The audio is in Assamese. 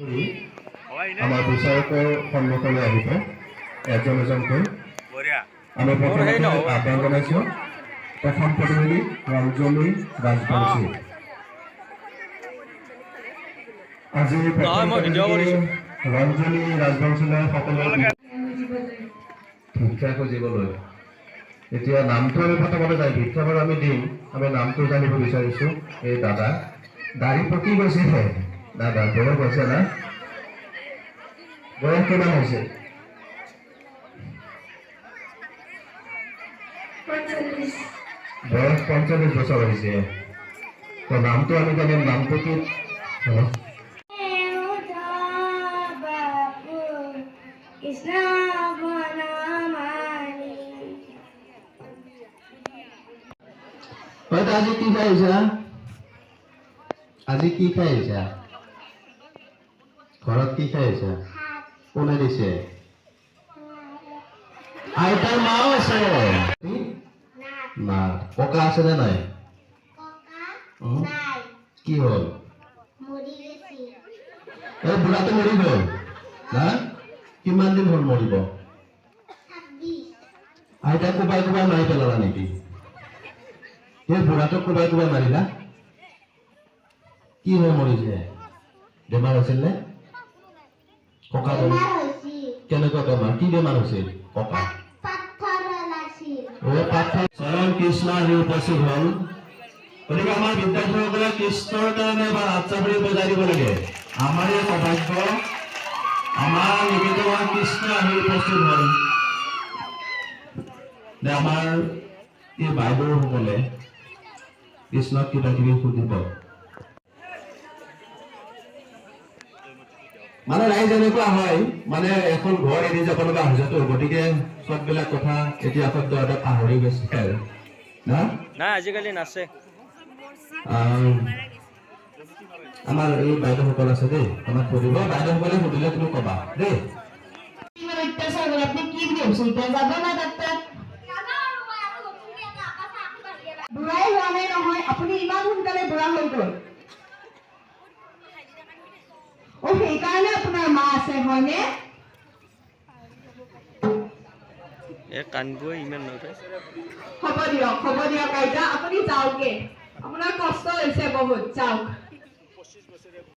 আমাৰ বিচাৰকৰ সন্মুখলৈ আহিব এজন এজনকৈ। আমি প্ৰথমতে আহ্বান জনাইছোঁ প্ৰথম প্ৰতিনিধি ৰঞ্জনী ৰাজবংশী। আজি ৰঞ্জনী ৰাজবংশীলৈ সকলোৱে ভিক্ষা খুজিবলৈ। এতিয়া নামটো আমি প্ৰথমতে যাই ভিক্ষা বাৰু আমি দিম, আমি নামটো জানিব বিচাৰিছোঁ। এই দাদা দাড়ি পকি গৈছেহে, দাদা বয়স হৈছে না? বয়স কিমান হৈছে? বয়স 45 বছৰ হৈছে। তো নামটো আমি জানিম, নামটো কি? আজি কি খাই আহিছা? আজি কি খাই আহিছা? ঘৰত কি খাই আহিছা? কোনে দিছে? আইতাৰ মাও আছে না? ককা আছে নে নাই? কি হ'ল? এই বুঢ়াটো মৰি গ'ল না? কিমান দিন হ'ল মৰিব? আইতা কোবাই কোবাই মাৰি পেলালা নেকি? সেই বুঢ়াটোক কোবাই কোবাই মাৰিলা? কি হৈ মৰিছে? বেমাৰ হৈছিল নে? ককা কেনেকুৱা বেমাৰ? কি বেমাৰ হৈছিল ককা? স্বয়ং কৃষ্ণ আহি উপস্থিত হ'ল। গতিকে আমাৰ বিদ্যাৰ্থীসকলে কৃষ্ণৰ কাৰণে এবাৰ হাত চাপৰি বজাই দিব লাগে। আমাৰ এই সৌভাগ্য, আমাৰ নিকেতনৰ কৃষ্ণ আহি উপস্থিত হ'ল। আমাৰ এই বাইদেউসকলে কৃষ্ণক কিবা কিবি সুধিব। মানে ৰাইজ এনেকুৱা হয়, মানে এখন ঘৰ এৰি যাব লগা হৈছেতো, গতিকে চববিলাক কথা এতিয়া সদ্যহতে পাহৰি গৈছে আৰু না? নাই, আজিকালি নাচে। আমাৰ এই বাইদেউসকল আছে দেই, আমাক সুধিব। বাইদেউসকলে সুধিলে তুমি কবা দেই। আপুনি কি বুলি ভাবিছে? এতিয়া যাব না তাত? তাত বুঢ়াই হোৱা নাই নহয়, আপুনি ইমান সোনকালে বুঢ়া হৈ গ'ল। অ, সেইকাৰণে আপোনাৰ মা আছে হয়নে? হ'ব দিয়ক, হ'ব দিয়ক আইতা, আপুনি যাওকগে, আপোনাৰ কষ্ট হৈছে বহুত, যাওক।